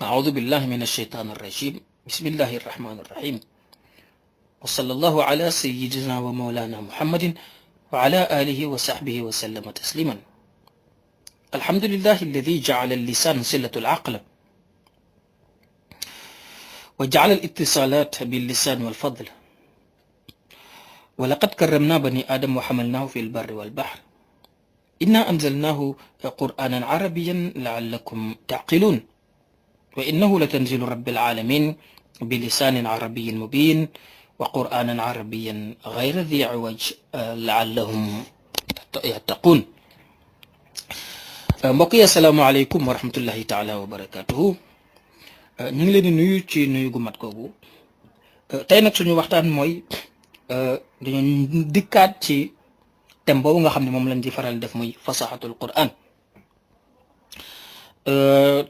أعوذ بالله من الشيطان الرجيم بسم الله الرحمن الرحيم وصلى الله على سيدنا ومولانا محمد وعلى آله وصحبه وسلم تسليما. الحمد لله الذي جعل اللسان صلة العقل وجعل الاتصالات باللسان والفضل، ولقد كرمنا بني آدم وحملناه في البر والبحر إنا أنزلناه قرآنا عربيا لعلكم تعقلون وإنه لتنزيل رب العالمين بلسان عربي مبين وقرآنا عربيا غير ذي عوج لعلهم يتقون. mbokk yi asalaamaaleykum wa rahmatullahi taala wa barakatuhu. ñu ngi leen di nuyu ci nuyu gu mat googu. tey nag suñu waxtaan mooy dañu dikkaat ci thème boobu nga xam ne moom lañ di faral def muy fasaxatul Qur'an.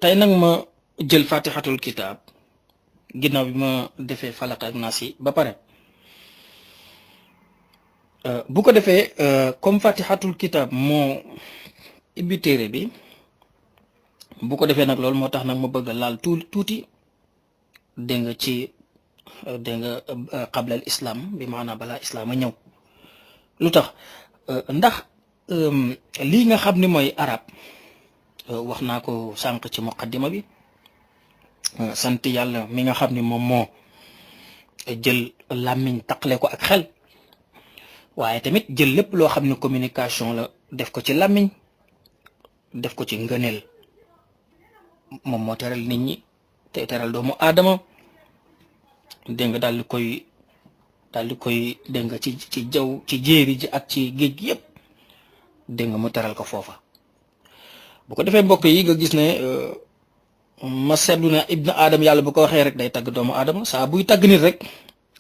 tey nag ma jël fatihatul kitab ginnaaw bi ma defee falaq ak naas yi ba pare. bu ko defee comme fatihatul kitab moo ibbi téere bi, bu ko defee nag loolu moo tax nag ma bëgg a laal tuuti dégg nga ci dégg nga qablal islam bi maanaam balaa islam a ñëw. lu tax ndax lii nga xam ni mooy arab wax naa ko sànq ci muqaddima bi, sant yàlla mi nga xam ni moom moo jël làmmiñ taqale ko ak xel, waaye tamit jël lépp loo xam ne communication la def ko ci làmmiñ def ko ci ngëneel. moom moo teral nit ñi te teral doomu aadama dégg nga daal di koy dégg nga ci jaww ci jéeri ji ak ci géej gi yëpp dégg nga mu teral ko foofa. bu ko defee mbokk yi nga gis ne ma seetlu ne ibnu aadam yàlla bu ko waxee rek day tagg doomu aadama, saa buy tagg nit rek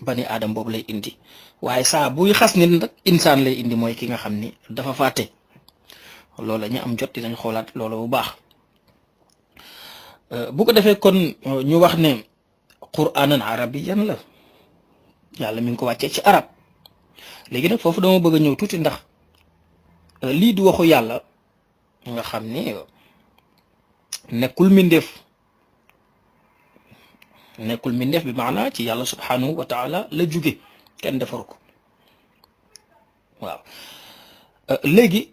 bani aadam boobu lay indi, waaye saa buy xas nit nag insaan lay indi, mooy ki nga xam ni dafa fàtte. loolu ñu am jot dinañ xoolaat loolu bu baax. bu ko defee kon ñu wax ne qur'aanan arabiyan la, yàlla mi ngi ko wàccee ci arab. léegi nag foofu dama bëgg a ñëw tuuti ndax lii du waxu yàlla nga xam ni nekkul mbindeef bi maanaa ci yàlla subhanahu wa taala la jóge, kenn defaru ko. waaw léegi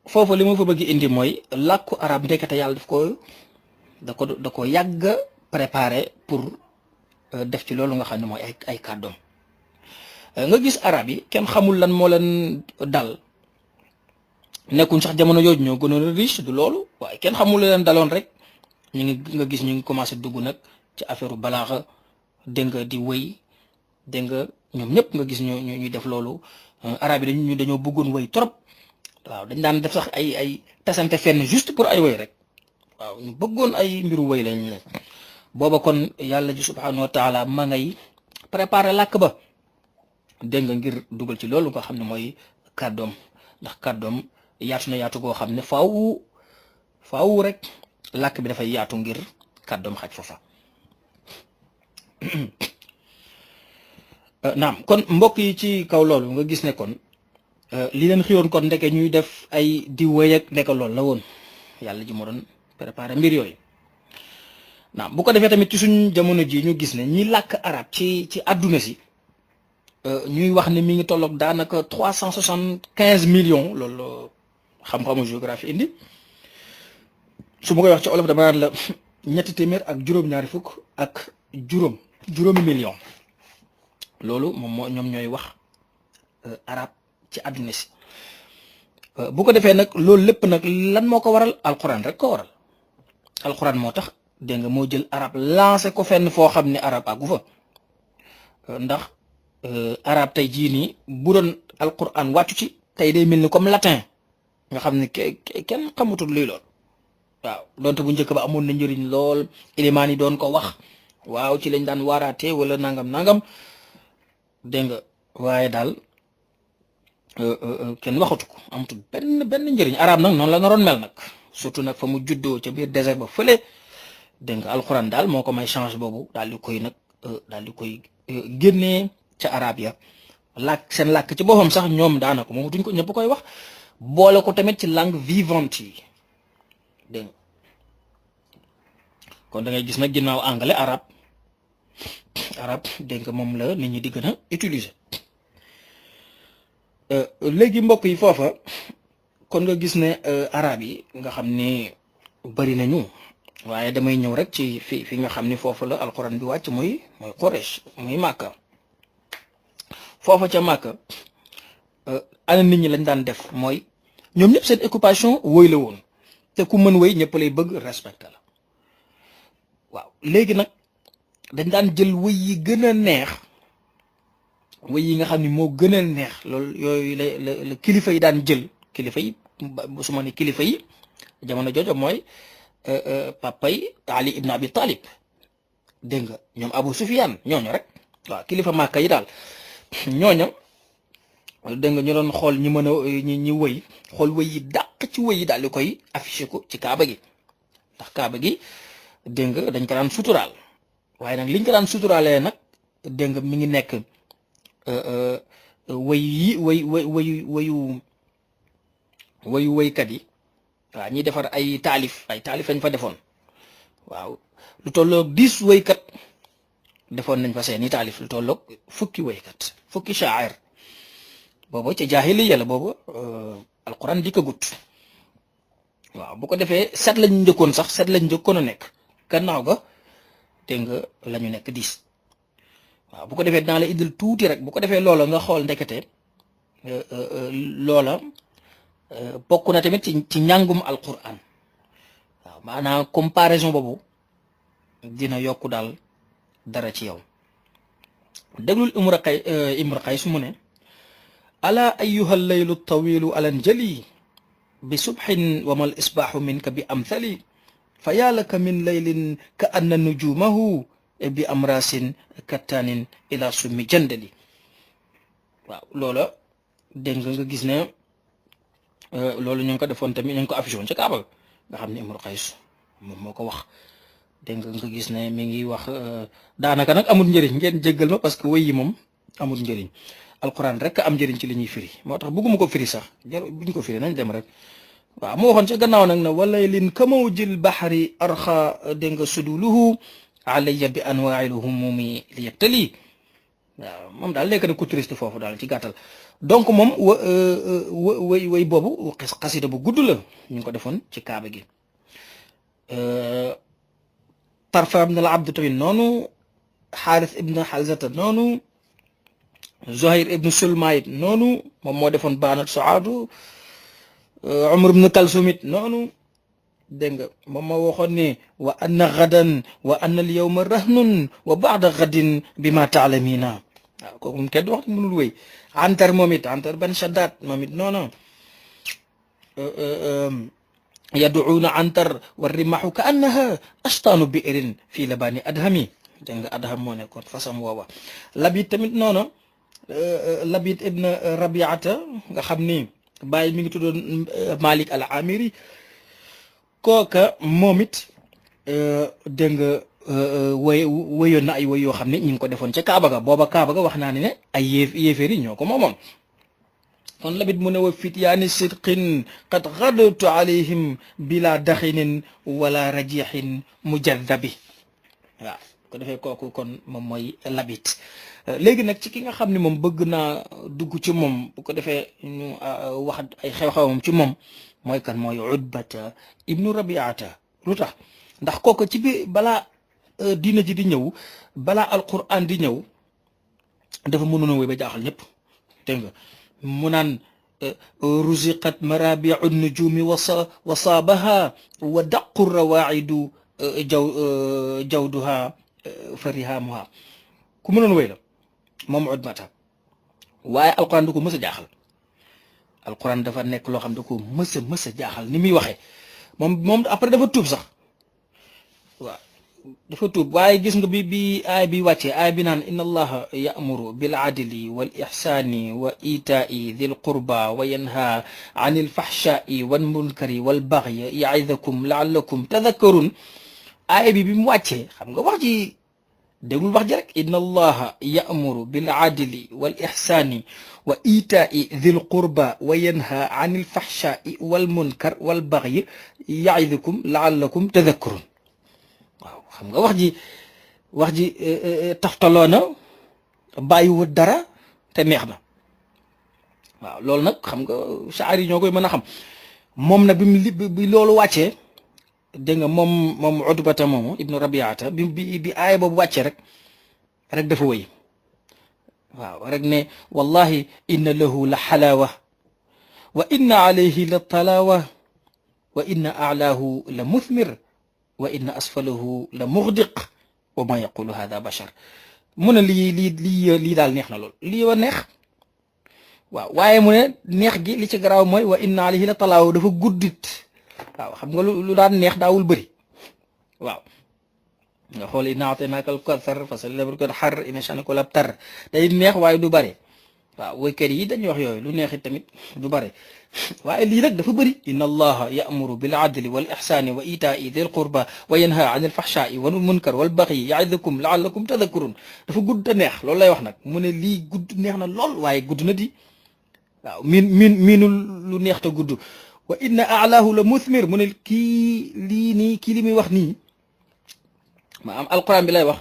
foofu li ma fa bëgg indi mooy làkku arab ndekete yàlla da ko yàgg préparé pour def ci loolu nga xam ne mooy ay kàddoom. nga gis arab yi kenn xamul lan moo leen dal, nekkuñ sax jamono yooyu ñoo gënoon a riche du loolu, waaye kenn xamul la leen daloon rek nga gis ñu ngi commencé dugg nag ci affaire balaaxa, dégg nga di wëy, dégg nga ñoom ñëpp nga gis ñu def loolu. arab yi dañoo bëggoon wëy trop, waaw dañ daan def sax ay tasante fenn juste pour ay wëy rek. waaw ñu bëggoon ay mbiru wëy lañ ne booba. kon yàlla ji subhanahu wa taala ma ngay préparé làkk ba, dégg nga ngir dugal ci loolu nga xam ne mooy kàddoom, ndax kàddoom yaatu na yaatu goo xam ne faaw rek làkk bi dafay yaatu ngir kàddoom xaj foofa. naam kon mbokk yi ci kaw loolu nga gis ne kon li leen xiyoon kon ndeke ñuy def ay di wéy ak ndeke loolu la woon, yàlla ji moo doon préparé mbir yooyu. naam bu ko defee tamit ci suñ jamono ji ñu gis ne ñi làkk arab ci àdduna si ñuy wax ne mi ngi tolloog daanaka 375 millions, loolu xam-xamu géographie indi. su ma koy wax ci olof dama naan la ñetti téeméer ak juróom-ñaari fukk ak juróomi millions. loolu moom moo ñoom ñooy wax arab ci àdduna si. bu ko defee nag loolu lépp nag lan moo ko waral? alquran rek ko waral. alquran moo tax dégg nga moo jël arab lancé ko fenn foo xam ne arab àggu fa. ndax arab tey jii nii bu doon alquran wàccu ci tey day mel ni comme latin nga xam ne kenn xamutul luy lool. waaw donte bu njëkk ba amoon na njëriñ lool, ilimaan yi doon ko wax, waaw ci lañ daan waaraatee wala nangam dégg nga, waaye daal kenn waxatu ko, amatul benn njëriñ. arab nag noonu la naroon mel nag, surtout nag fa mu juddoo ca biir désert ba fële, dégg nga alxuraan daal moo ko may change boobu, daal di koy génnee ca arab ya. seen làkk ci boppam sax ñoom daanaka moom duñ ko ñëpp koy wax, boole ko tamit ci langue vivante yi, dégg nga kon da ngay gis nag ginnaaw anglais arab dégg nga moom la nit ñi di gën a utiliser. léegi mbokk yi foofa kon nga gis ne arab yi nga xam ni bari nañu waaye damay ñëw rek ci fi nga xam ni foofu la alquran bi wàcc muy Quraysh muy Màkka. foofa ca Màkka ana nit ñi lañ daan def mooy ñoom ñëpp seen occupation woy la woon te ku mën woy ñëpp lay bëgg respecté la waaw. léegi nag dañ daan jël woy yi gën a neex woy yi nga xam ni moo gën a neex loolu yooyu la kilifa yi daan jël kilifa yi su ma ne kilifa yi jamono joojo mooy papa yi Ali ibn Abi Talib dégg nga ñoom Abu Sufyan ñooñu rek waaw kilifa Màkka yi daal ñooñu dégg nga ñu doon xool ñi mën a ñi wëy xool wëy yi dàq ci wëy yi daal di koy affiché ko ci kaaba gi ndax kaaba gi dégg nga dañ ko daan suturaal waaye nag liñ ko daan suturaalee nag dégg nga mi ngi nekk wëy yi wëyu wëykat yi waaw ñiy defar ay taalif lañ fa defoon waaw lu tolloog 10 wëykat defoon nañ fa seeni taalif lu tolloog fukki wëykat fukki shaa'ir boobu ca jaahiliya la boobu alquran di ko gut waaw bu ko defee set lañ njëkkoon a nekk gannaaw ga dégg nga la ñu nekk 10 waaw bu ko defee dinaa la indil tuuti rek bu ko defee loola nga xool ndekete loola bokk na tamit ci njàngum alquran waaw maanaam comparaison boobu dina yokku daal dara ci yow déglul Imru Qays mu ne ala ayuha llaylu tawilu alan jali bi subhin wa mal isbaaxu minka bi amthali fa yaa laka min laylin ka anna nujumahu bi amrasin kattaanin ila summi jandali waaw loola dégg nga gis ne loolu ñu ngi ko defoon tamit ñu ngi ko affiché woon ca Kaaba nga xam ne Imru Qays moom moo ko wax dégg nga gis ne mi ngi wax daanaka nag amul njëriñ ngeen jéggal ma parce que wéy yi moom amul njëriñ alquran rek am njëriñ ci li ñuy firi moo tax bëgguma ko firi sax buñ ko firi nañ dem rek waaw moo waxoon ca gannaaw nag na walaylin kamawjil bahri arxa dégg nga suduluhu alayya bi anwaa'il humumi li yabtali waaw moom daal lekk na ku triste foofu daal ci gàttal donc moom way boobu xasida bu gudd la ñu ngi ko defoon ci kaaba gi Tarfa ibn al-Abd tamit noonu Xaaris ibn Xalzata noonu Zuhayr ibn Sulmayt noonu moom moo defoon baanat saadu Umar ibn Kalsum it noonu dégg nga moom moo waxoon ne wa anna gadan wa anna al yawma rahnun wa baada gadin bi ma taalamina waaw kooku moom kenn du wax mënul wéy Antar moom it Antar ban Shaddaad moom it noonu yaduuna Antar wa rimaxu ka annaha ashtaanu bi'rin fii labaani adhami dégg nga adham moo nekkoon fasam woowa Labid tamit noonu Labid ibn Rabiata nga xam ni bàyyi mi ngi tuddoon Malik al Amiri kooka moom it dégg nga wéyoon na ay woy yoo xam ne ñu ngi ko defoon ca Kaaba ga booba Kaaba ga wax naa ne ay yéeféer yi ñoo ko moomoon kon Labid mu ne wa fityaani sidqin qad gadtu alayhim bila daxinin wala rajixin mujadabi waaw ko defee kooku kon moom mooy Labid léegi nag ci ki nga xam ne moom bëgg naa dugg ci moom bu ko defee ñu wax ay xew-xewam ci moom mooy kan mooy Utbata ibnu Rabiata lu tax ndax kooku ci bi balaa diina ji di ñëw balaa alquran di ñëw dafa mënoon woy ba jaaxal ñëpp dégg nga mu naan ruziqat marabiu nujumi wasaabaha wa daqu rawaidu jawduha farihamuha ku mënoon woy la moom Utbata waaye alquran du ko mës a jaaxal alquran dafa nekk loo xam da ko mës a jaaxal ni muy waxee moom après dafa tuub sax waaw dafa tuub waaye gis nga bi aay bi wàccee aay bi naan inna allaha ya'muru bil adli wal ihsani wa itaai dhil qurba wa yanha anil fahshai wal munkari wal bagyi ya'idukum la'allakum tadhakkarun aay bi mu wàccee xam nga wax ji déglul wax ji rek inna allaha ya'muru bil adli wal ihsani wa itaai dhil qurba wa yanha anil fahshai wal munkar wal bagyi ya'idukum la'allakum tadhakkarun waaw xam nga wax ji taftaloo na bàyyiwut dara te neex na waaw loolu nag xam nga saar yi ñoo koy mën a xam moom nag bi loolu wàccee dégg nga moom Utbata moomu ibnu Rabiata bi aaya boobu wàccee rek dafa wëy waaw rek ne wallahi inna lahu la xalaawa wa inna alayhi la talaawa wa inna a'laahu la muthmir wa inna asfalahu la mughdiq wa ma yaqulu hada bashar mu ne lii daal neex na lool lii wa neex waaw waaye mu ne neex gi li ci garaaw mooy wa inna alayhi la talaawa dafa guddit waaw xam nga lu daan neex daawul bëri waaw nga xool inna a'taynaaka al-kawsar fasalli li rabbika wanhar inna shani'aka labtar day neex waaye du bëri waaw woykat yi dañuy wax yooyu lu neexit tamit du bëri waaye lii nag dafa bëri inna allaha ya'muru bil adli wal ihsani wa ita'i dhil qurba wa yanha 'anil fahsha'i wal munkar wal baghi ya'idukum la'allakum tadhakkurun dafa gudd te neex loolu lay wax nag mu ne lii gudd neex na lool waaye gudd na di waaw miinu lu neex te gudd wa inna a'lahu la muthmir mu ne kii li muy wax nii ma am alquran bi lay wax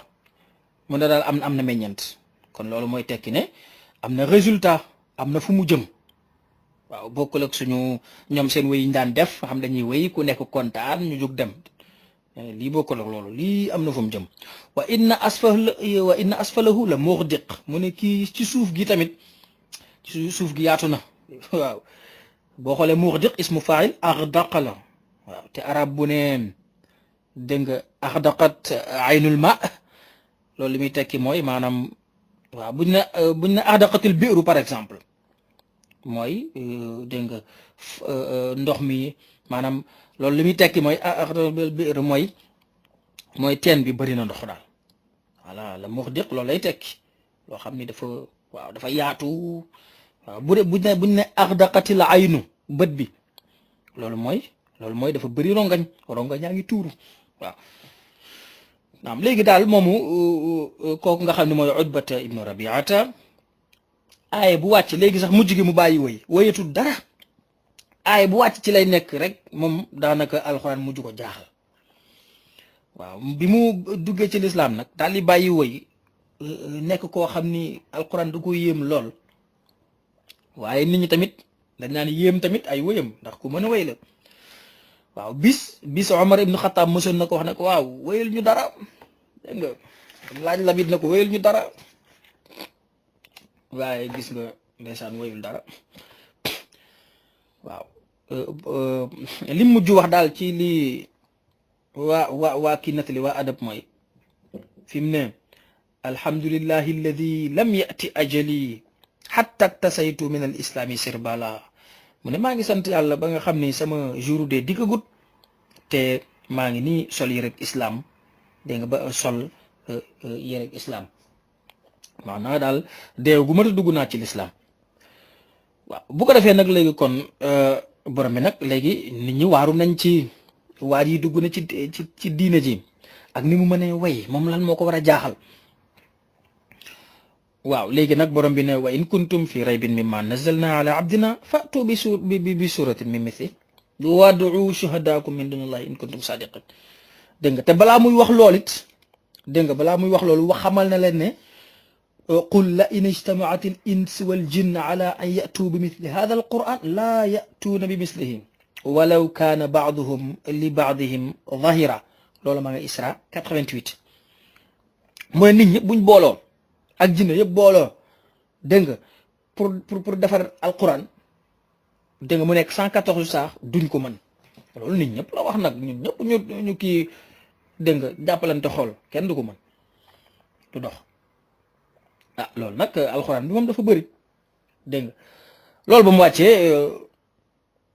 mu ne daal am na meññeent kon loolu mooy tekki ne am na résultat am na fu mu jëm waaw bokkul ak suñu ñoom seen wéy yi ñu daan def xam dañuy wéy ku nekk kontaan ñu jóg dem lii bokkul ak loolu lii am na fu mu jëm wa inna asfalahu la mughdiq mu ne kii ci suuf gi tamit ci suuf gi yaatu na waaw boo xoolee mughdiq ismu fa'il aghdaq la waaw te arab bu ne dégg nga aghdaqat aynul ma loolu li muy tekki mooy maanaam waaw buñ ne aghdaqatil bi'ru par exemple mooy dégg nga ndox mi maanaam loolu li muy tekki mooy aghdaqatil bi'ru mooy teen bi bëri na ndox daal voilà la mughdiq loolu lay tekki loo xam ni dafa yaatu waaw buñ ne aghdaqatil aynu bët bi loolu mooy dafa bëri rongañ yaa ngi tuuru waaw naam léegi daal moomu kooku nga xam ne mooy Utbata ibnu Rabiata aaye bu wàcc léegi sax mujj gi mu bàyyi woyatul dara aaye bu wàcc ci lay nekk rek moom daanaka alxuraan mujj ko jaaxal waaw bi mu duggee ci lislaam nag daal di bàyyi woy nekk koo xam ni alxuraan du ko yéem lool waaye nit ñi tamit dañ naan yéem tamit ay woyam ndax ku mën a woy la waaw bis Omar ibnu Xattaab mësoon na ko wax ne ko waaw woyal ñu dara dégg nga laaj labit na ko woyal ñu dara waaye gis nga ndeysaan woyul dara waaw lim mujj wax daal ci lii waa kii nettali waa adab mooy fi mu ne alhamdulillahi alladi lam yati ajali xatta tasaytu min al islami sirbala mu ne maa ngi sant yàlla ba nga xam ni sama jour de dikkagut te maa ngi nii sol yëreg islam dégg nga ba sol yëreg islam maanaam daal deew gu ma ta dugg naa ci lislaam waaw bu ko defee nag léegi kon borom bi nag léegi nit ñi waaru nañ ci waar yi dugg na ci diine ji ak ni mu mënee way moom lan moo ko war a jaaxal waaw léegi nag borom bi ne wa in kuntum fi raybin mimma nazzalna ala abdina fa'tu bi suratin min mithli wad'u shuhadaakum min dunillahi in kuntum sadiqin dégg nga te balaa muy wax lool it dégg nga balaa muy wax loolu wax xamal na leen ne qul la in ijtama'at al insu wal jinn ala an ya'tu bi mithli hadha al quran la ya'tuuna bi mislihi walaw kaana ba'duhum li ba'dihim dhahira loolu maa nga Isra 88 mooy nit ñi buñ booloo ak jinne yëpp booloo dégg nga pour defar alquran dégg nga mu nekk 114 saax duñ ko mën loolu nit ñëpp la wax nag ñun ñëpp ñu kii dégg nga jàppalante xool kenn du ko mën du dox ah loolu nag alquran bi moom dafa bëri dégg nga loolu ba mu wàccee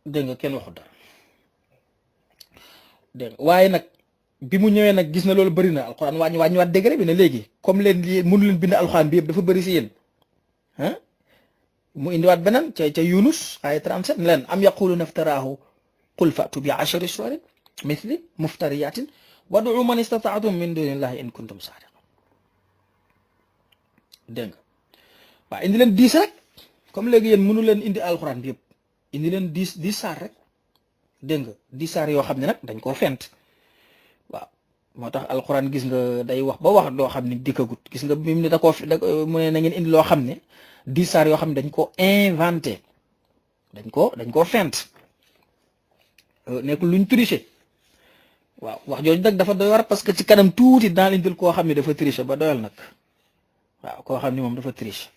dégg nga kenn waxu dara dégg nga waaye nag bi mu ñëwee nag gis na loolu bëri na alxuraan wàññiwaat degré bi ne léegi comme leen lii mënu leen bind alxuraan bi yëpp dafa bëri si yéen ah mu indiwaat beneen ca Yunus ay 37 leen am yaquluna iftaraahu qul fa'tu bi 10 suwarin mithli muftariyatin wad'u man istata'tum min dunillahi in kuntum sadiqin dégg nga waaw indi leen 10 rek comme léegi yéen mënu leen indi alxuraan bi yëpp indi leen 10 saar rek dégg nga 10 saar yoo xam ne nag dañ koo fent waaw moo tax alxuraan gis nga day wax ba wax loo xam ne dikkagut gis nga bi mu ne mu ne na ngeen indi loo xam ne 10 saar yoo xam ne dañ ko inventé dañ koo fent nekk luñ triché waaw wax jooju nag dafa doy war parce que ci kanam tuuti daan indil koo xam ne dafa triché ba doyal nag waaw koo xam ne moom dafa triché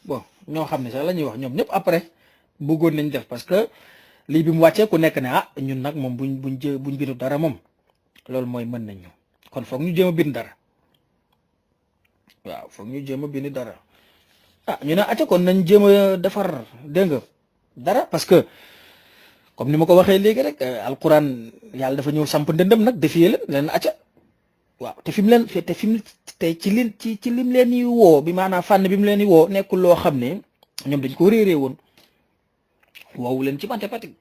bon ñoo xam ne sax la ñuy wax ñoom ñëpp après bëggoon nañ def parce que lii bi mu wàccee ku nekk ne ñun nag moom buñ bindu dara moom loolu mooy mën nañ ñu kon foog ñu jéem a bind dara waaw foog ñu jéem a bind dara ñu ne acca kon nañ jéem a defar dégg nga dara parce que comme ni ma ko waxee léegi rek alquran yàlla dafa ñëw samp ndëndëm nag defiyee leen acca waaw te fi mu leen te ci lim leen yi woo bi maanaam fànn bi mu leen yi woo nekkul loo xam ne ñoom dañ ko réeree woon woowu leen ci mathématique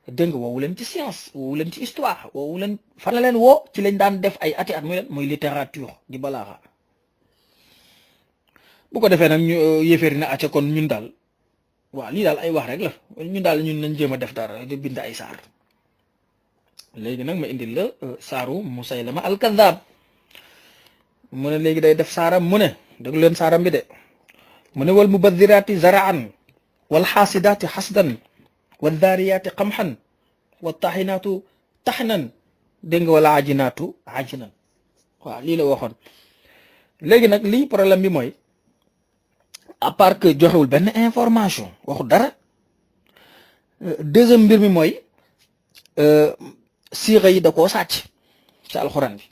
dégg nga woowu leen ci science woowu leen ci histoire woowu leen fan la leen woo ci lañ daan def ay ati at mooy littérature di balaaxa bu ko defee nag ñu yéeféeri na acca kon ñun daal waaw lii daal ay wax rek la ñun nañ jéem a def dara di bind ay saar léegi nag ma indil la saaru Musaylama al-Kaddaab mu ne léegi day def saaram mu ne déglu leen saaram bi de mu ne wal mubaddiraati zaraan wal xaasidaati xasdan wal daariyaati qamxan wal taxinaatu taxnan dégg nga wala ajinaatu ajinan waaw lii la waxoon léegi nag lii problème bi mooy à part que joxewul benn information waxu dara deuxième mbir mi mooy siixa yi da koo sàcc ci alxuraan bi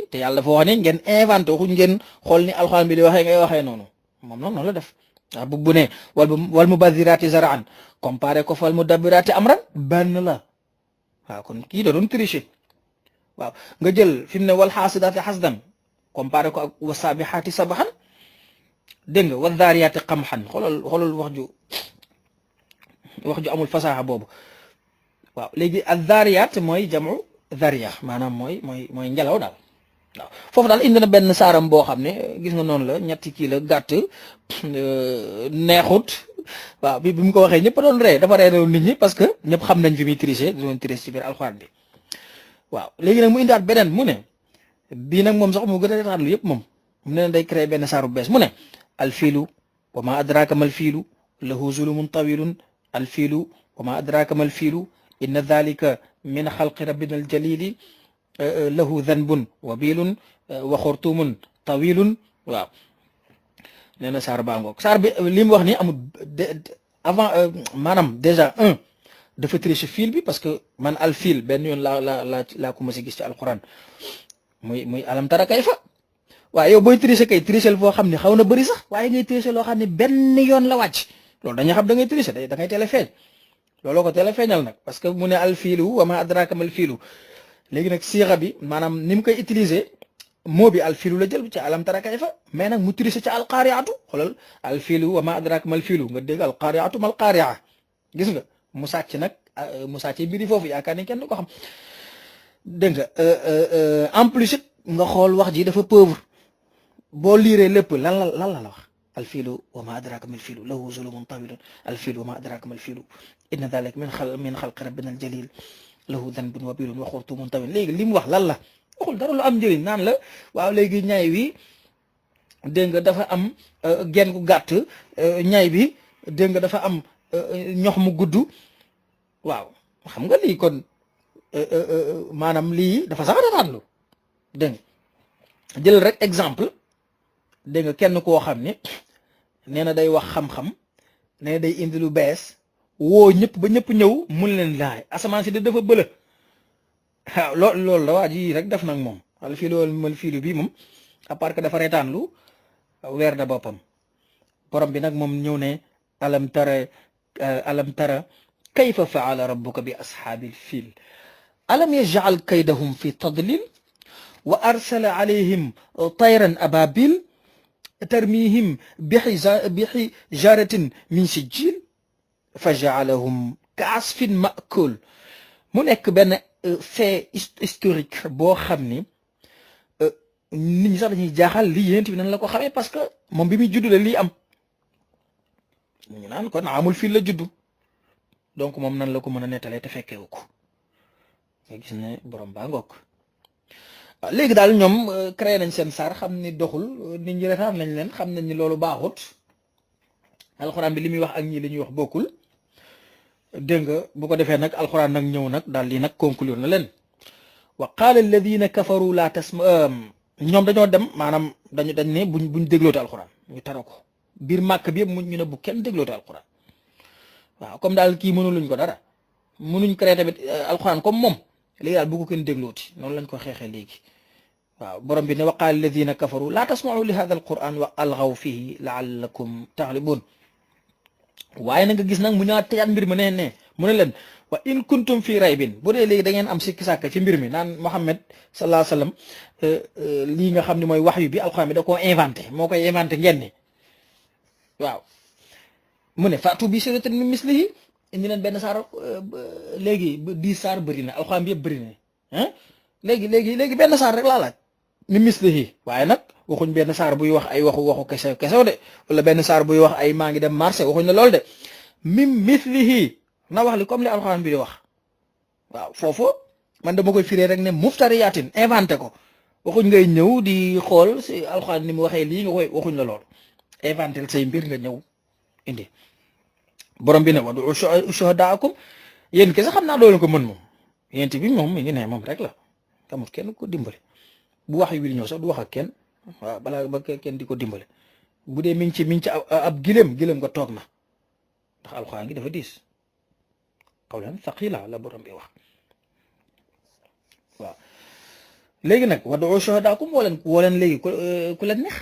te yàlla dafa wax ne ngeen inventé waxuñ ngeen xool ni alxuraan bi di waxee ngay waxee noonu moom noonu la def waaw bu ne wal mubazziraati zaraan comparé ko fal mudabbiraati amran benn la waaw kon kii da doon tricher waaw nga jël fi mu ne wal xaasidaati xasdan comparé ko ak wasaabixaati sabaxan dégg nga wal daariyaati qamxan xoolal wax ju amul fasaaxa boobu waaw léegi al daariyaat mooy jamu dariya maanaam mooy ngelaw daal waaw foofu daal indi na benn saaram boo xam ne gis nga noonu la ñetti kii la gàtt neexut waaw bi mu ko waxee ñëpp doon ree dafa reeroon nit ñi parce que ñëpp xam nañ fi muy tricher doon tricher ci biir alxuraan bi waaw léegi nag mu indiwaat beneen mu ne bii nag moom sax mu gën a retaatlu yëpp moom mu ne day créer benn saaru bees mu ne alfiilu wa ma adraka mal fiilu lahu zulumun tawilun alfiilu wa ma adraka mal fiilu inna dhalika min xalqi rabbina aljalili lahu dhanbun wabilun wa xurtumun tawilun waaw nee na saar baa ngoog saar bi li mu wax ni amul avant maanaam déjà dafa tricher fil bi parce que man al fil benn yoon laa commencé gis ci alquran muy alam tara kayfa waaye yow booy tricher kay tricher foo xam ne xaw na bëri sax waaye ngay tricher loo xam ne benn yoon la wàcc loolu dañuy xam da ngay tricher da ngay teel a feeñ looloo ko teel a feeñal nag parce que mu ne al fiilu wa ma adraka mal fiilu léegi nag siixa bi maanaam ni mu koy utiliser moo bi al fiilu la jël ci alam tara kayfa mais nag mu tricher ca al qaariatu xoolal al fiilu wa ma adraka mal fiilu nga dégg al qaariatu mal qaaria gis nga mu sàcc nag mu sàcc mbiri foofu yaakaar ni kenn du ko xam dégg nga en plus it nga xool wax ji dafa pauvre boo liiree lépp lan la wax alfiilu wa ma adraka mal fiilu lahu zulumun tawilun alfiilu wa ma adraka mal fiilu inna dhalika min xalqi rabbina aljalil lahu dhanbun wabilun wa xurtumun tawil léegi li mu wax lan la waxul dara lu am njëriñ naan la waaw léegi ñay wi dégg nga dafa am genn gu gàtt ñay bi dégg nga dafa am ñox mu gudd waaw xam nga lii kon maanaam lii dafa sax rataatlu dégg nga jël rek exemple dégg nga kenn koo xam ne nee na day wax xam-xam nee na day indi lu bees woo ñëpp ba ñëpp ñëw mun leen laay asamaan si de dafa bëla waaw loolu la waa ji rek def nag moom al fiilu mal fiilu bi moom à part que dafa reetaan lu weer da boppam borom bi nag moom ñëw ne alam tara kayfa faala rabbuka bi ashaabil fiil alam yaj'al kaydahum fi tadlil wa arsala alayhim tayran ababil tarmihim bixijaratin min sijil fa jaalahum ka asfin maakul mu nekk benn fait historique boo xam ni nit ñi sax dañuy jaaxal lii yéent bi nan la ko xamee parce que moom bi muy juddu la lii am ñu naan kon amul fii la juddu donc moom nan la ko mën a nettalee te fekkewu ko nga gis ne borom baa ngoog léegi daal ñoom créé nañ seen saar xam ni doxul nit ñi retaan nañ leen xam nañ ni loolu baaxut alxuraan bi li muy wax ak ñii li ñuy wax bokkul dégg nga bu ko defee nag alxuraan nag ñëw nag daal di nag conclure na leen wa qaala alladina kafaru la tasma ñoom dañoo dem maanaam dañ ne buñ dégloote alxuraan ñu tara ko biir màkk bi yëpp mu ñu ne bu kenn dégloote alxuraan waaw comme daal kii mënuluñ ko dara mënuñ créé tamit alxuraan comme moom léegi daal bu ko kenn déglooti noonu lañ ko xeexee léegi waaw borom bi ne wa qaala alladina kafaru la tasma'u li hadha alquran wa alghaw fihi la'allakum taghlibun waaye na nga gis nag mu ñëwaat tëjaat mbir mi ne mu ne leen wa in kuntum fi raybin bu dee léegi da ngeen am sikki sàkk ci mbir mi naan Muhammad sallallahu alayhi wasallam lii nga xam ne mooy waxyu bi alxuraan bi da koo inventé moo koy inventé ngeen ne waaw mu ne fatu bi suratin min mislihi indi leen benn saar léegi 10 saar bëri na alxuraan bi yëpp bëri na ah léegi benn saar rek laa laaj min mislihi waaye nag waxuñ benn saar buy wax ay waxu kesew de wala benn saar buy wax ay maa ngi dem marché waxuñ la loolu de min mislihi na wax li comme li alxuraan bi di wax waaw foofu man dama koy firee rek ne muftariyaatin inventé ko waxuñ ngay ñëw di xool si alxuraan ni mu waxee lii nga koy waxuñ la loolu inventé say mbir nga ñëw indi borom bi ne wadu shuhadaakum yéen kese xam naa loolu ko mën moom yéent bi moom mi ngi ne moom rek la amul kenn ko dimbale bu wax yu wil ñëw sax du wax ak kenn waaw balaa ba kenn di ko dimbale bu dee mi ngi ci ab gileem nga toog na ndax alxuraan gi dafa diis qawlan thaqila la borom bi wax waaw léegi nag wadu shuhadaakum woo leen léegi ku leen neex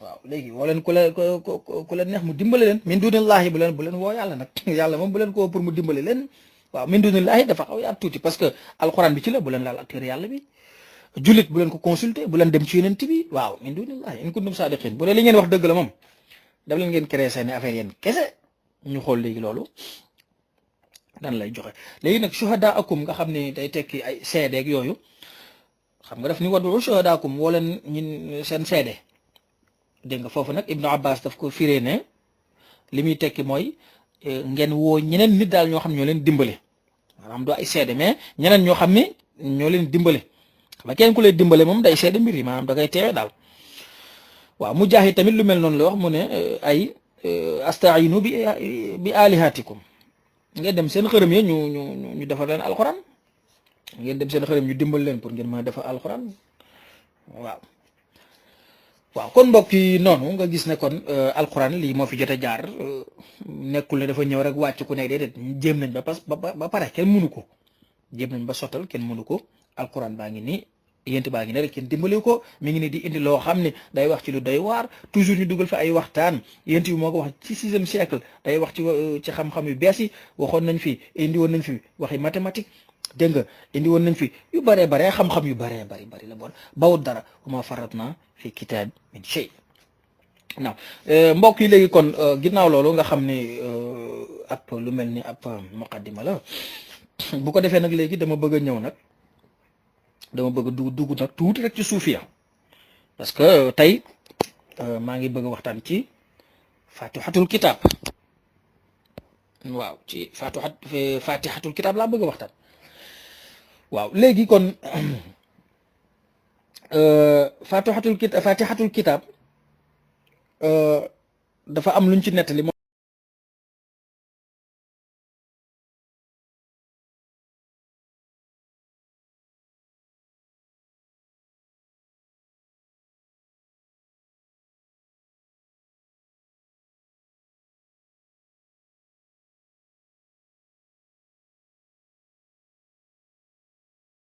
waaw léegi woo leen ku leen neex mu dimbale leen min dunillahi bu leen woo yàlla nag yàlla moom bu leen ko woo pour mu dimbale leen waaw min dunillahi dafa xaw yaat tuuti parce que alxuraan bi ci la bu leen laal ak téere yàlla bi jullit bu leen ko consulter bu leen dem ci yonent bi waaw min dunillahi in kuntum sadiqin bu dee li ngeen wax dëgg la moom daf leen ngeen créé seen affaire yéen kese ñu xool léegi loolu dan lay joxe léegi nag shuhadaakum nga xam ne day tekki ay seedeeg yooyu xam nga daf ni wadu shuhadaakum woo leen ñin seen seede dégg nga foofu nag Ibnu Abbas daf ko firee ne li muy tekki mooy ngeen woo ñeneen nit daal ñoo xam ñoo leen dimbale maanaam doo ay seede mais ñeneen ñoo xam ni ñoo leen dimbale xam nga kenn ku lay dimbale moom day seede mbir yi maanaam da koy teewe daal waaw Mujaahid tamit lu mel noonu la wax mu ne ay astainu bi alihatikum ngeen dem seen xërëm yi ñu defar leen alxuraan ngeen dem seen xërëm ñu dimbal leen pour ngeen mën a defar alxuraan waaw kon mbokk yi noonu nga gis ne kon alxuraan lii moo fi jot a jaar nekkul ne dafa ñëw rek wàcc ku nekk déedéet jéem nañ ba pare kenn mënu ko jéem nañ ba sottal kenn mënu ko alxuraan baa ngi nii yént baa ngi ne rek kenn dimbali ko mi ngi ni di indi loo xam ne day wax ci lu doy waar toujours ñu dugal fa ay waxtaan yént bi moo ko wax ci 6e siècle day wax ci xam-xam yu bees yi waxoon nañ fi indi woon nañ fi waxi mathématique dégg nga indi woon nañ fi yu baree bare xam-xam yu baree bari la bon bawut dara wa ma faratna fi kitaab min shay non mbokk yi léegi kon ginnaaw loolu nga xam ne ab lu mel ni ab muqaddima la bu ko defee nag léegi dama bëgg a ñëw nag dama bëgg a dugg nag tuuti rek ci suufiya parce que tey maa ngi bëgg a waxtaan ci fatihatul kitab waaw ci fatihatul kitab laa bëgg a waxtaan waaw léegi kon fatihatul kitab dafa am luñ ci nettali